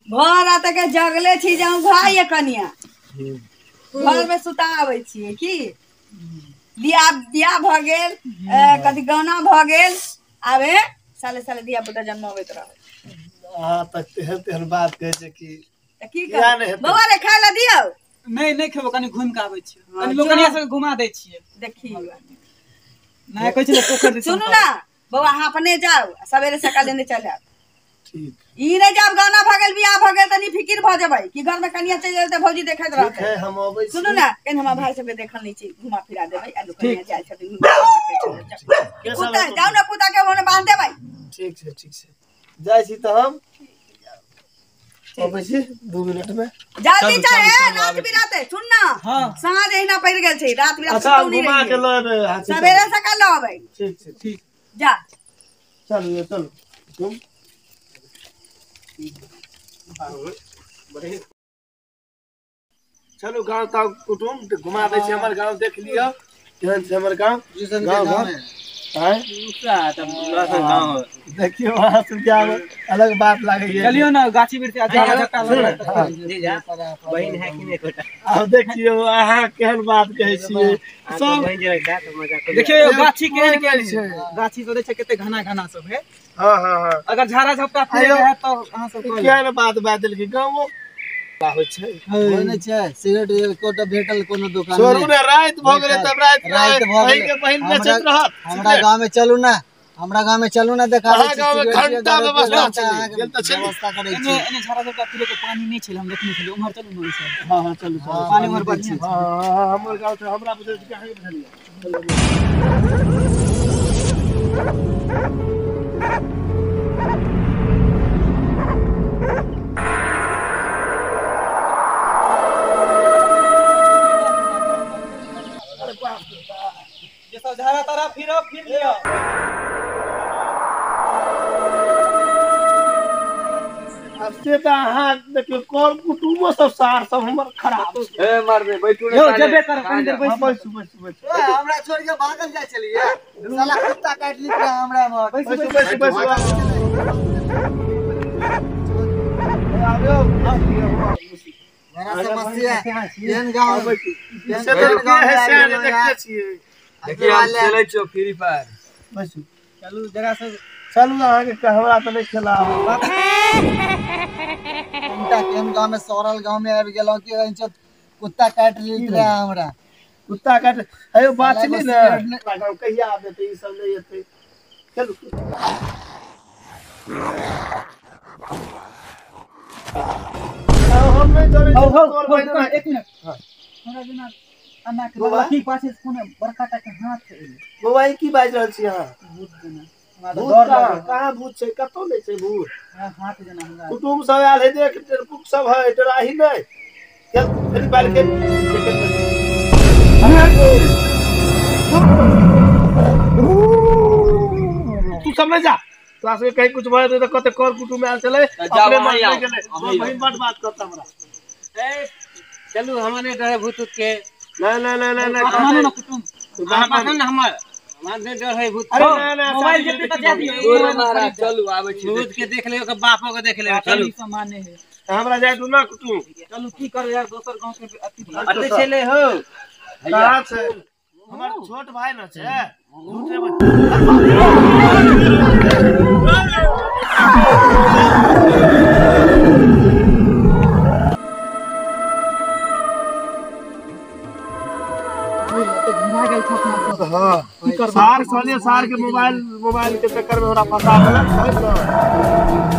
भर रात के जगले छी जाऊ भाई कनिया घर में सुता आबै छियै की बियाह बियाह भ गेल कथी गौना भ गेल आबे साले साले धिया पुता जन्माबैत रहै। अहाँ तऽ तेहन तेहन बात कहै छै कि तऽ की करबै बौआ रे खाय ला दियौ। नहीं नहीं खेबो कनी घूम के आबै छियै कनी लोग कनिया सबके घुमा दै छियै। देखी नहीं कहै छलै पोखरि दिस। सुनू ना बौआ अहाँ अपने जाउ सवेरे सकाले नहि चलि आयब। ठीक ई नहि जाब गौना भ गेल बियाह भ गेल तनी फिकिर भ जेबै कि घर में कनिया चलि जेतै भौजी देखैत रहतै। ठीक है हम अबै छी। सुनू ना कनि हमर भाई सबके देखल नहि छी घुमा फिरा देबै आ लोग कनिया जाइ छथिन कुत्ता जाउ ना कुत्ता के ओने बांध देबै। ठीक छै ठीक छै जाइ छी तऽ हम अबै छी 2 मिनट में। जल्दी जा ए रात बिराते सुन ना साँझ एहिना पड़ि गेल छै रात बिरात अच्छा घुमा के ल एबै सवेरे सकाल ल अबै। ठीक छै ठीक जा चलू चलू तुम चलू गाँव ताव कुटुम्ब घुमा दै छी हमर गाँव देख लिअ केहन छै हमर गाँव गाँव घर देखियौ अहाँ सबके आब अलग बात लागैया। चलियौ ना गाछी वृक्ष आब देखियौ अहाँ केहन बात कहै छियै सब। देखियौ गाछी केहन केहन छै गाछी सब देखै कते घना घना सब है। हाँ हाँ हाँ अगर झाड़ा झपटा फिरे है तो अहाँ सब केहन बात बात देलकै गाँवो होइ छै होइ नै छै सिगरेट एकोटा भेटल कोनो दुकान में। छोड़ू ने राति भऽ गेलै तब राति राति भऽ गेलै के पहिल बेचैत रहत। हमरा गाँव में चलू ना हमरा गाँव में चलू ना देखा अहाँ गाँव में घंटा व्यवस्था छै गेल तऽ छै व्यवस्था करै छी। एने झाड़ा झपटा फिरे के पानी नै छल हम देखने छलियै उम्हर चलू ने सर। हां हां चलू चलू पानी उम्हर बढ़िया छै। हां हां हमर गाँव छै हमरा बुझै छै अहाँ के बुझलियै। ये सब झाड़ा तारा फिरो फिर लियो। अब से तऽ अहाँ देखियौ कर कुटुम्बो सब सार सब हमर खराब छै। ए मार दे बैठू ने यौ जेबे कर कनी देर बैसू बैसू बैसू बैसू। हमरा छोड़ के भागल जाइ छलियै साला कुत्ता काटि लेत रहे हमरा में। बैसू बैसू बैसू आबियौ बड़ा समस्या केहन गाँव से तऽ के है से देखते छियै। देखिए हम खेलै छियो फ्री फायर। बैसू चलू जरा से चलू अहाँके हमरा तऽ नहि खेला। केहन गाँव में सौरल गाँव में आबि गेलहुँ कि कुत्ता काटि लेत रहे हमरा। कुत्ता काटि हेयौ बाँचली ने कहिया आब एतै ई सब नहि एतै। चलू हम नहि डरै छी तोर बहिन। एक मिनट हमरा जेना अन्ना के बाकी पाछे कोनो बड़का टा के हाथ एलै। बौआ ई की बाजि रहल छी अहाँ? भूत जेना भूत कहाँ भूत छै कतौ नहि छै भूत। हाथ जेना हमरा कुटुम्ब सब आयल है देख टेरपुक सब है डराही नहि। चल फ्री फायर खेल। तू सब नहि जा तोरा सबके कहीं कुछ भऽ जेतै तऽ कहतै कर कुटुम्ब आयल छलै अपने मन नहि गेलै। बहिन बड बात करता हमरा। ए चलू हमरा नहि डर है भूत उत के। नहीं नहीं नहीं नहीं मानू ना कुटुम्ब मानू ना हमर हमरा नहि डर है भूत। अरे ना ना मोबाइल जेते बजा दियो चलू आबै छी भूत के देख ले ओकर बापो के देख ले। चलू सब माने है हमरा जाय दू ना कुटुम्ब। चलू की करू यार दोसर गांव के अति अते छले हो कहाँ छै हमर छोट भाई न छै झूठे सार कहलियै सार के मोबाइल मोबाइल के चक्कर में हमरा फंसा देलक।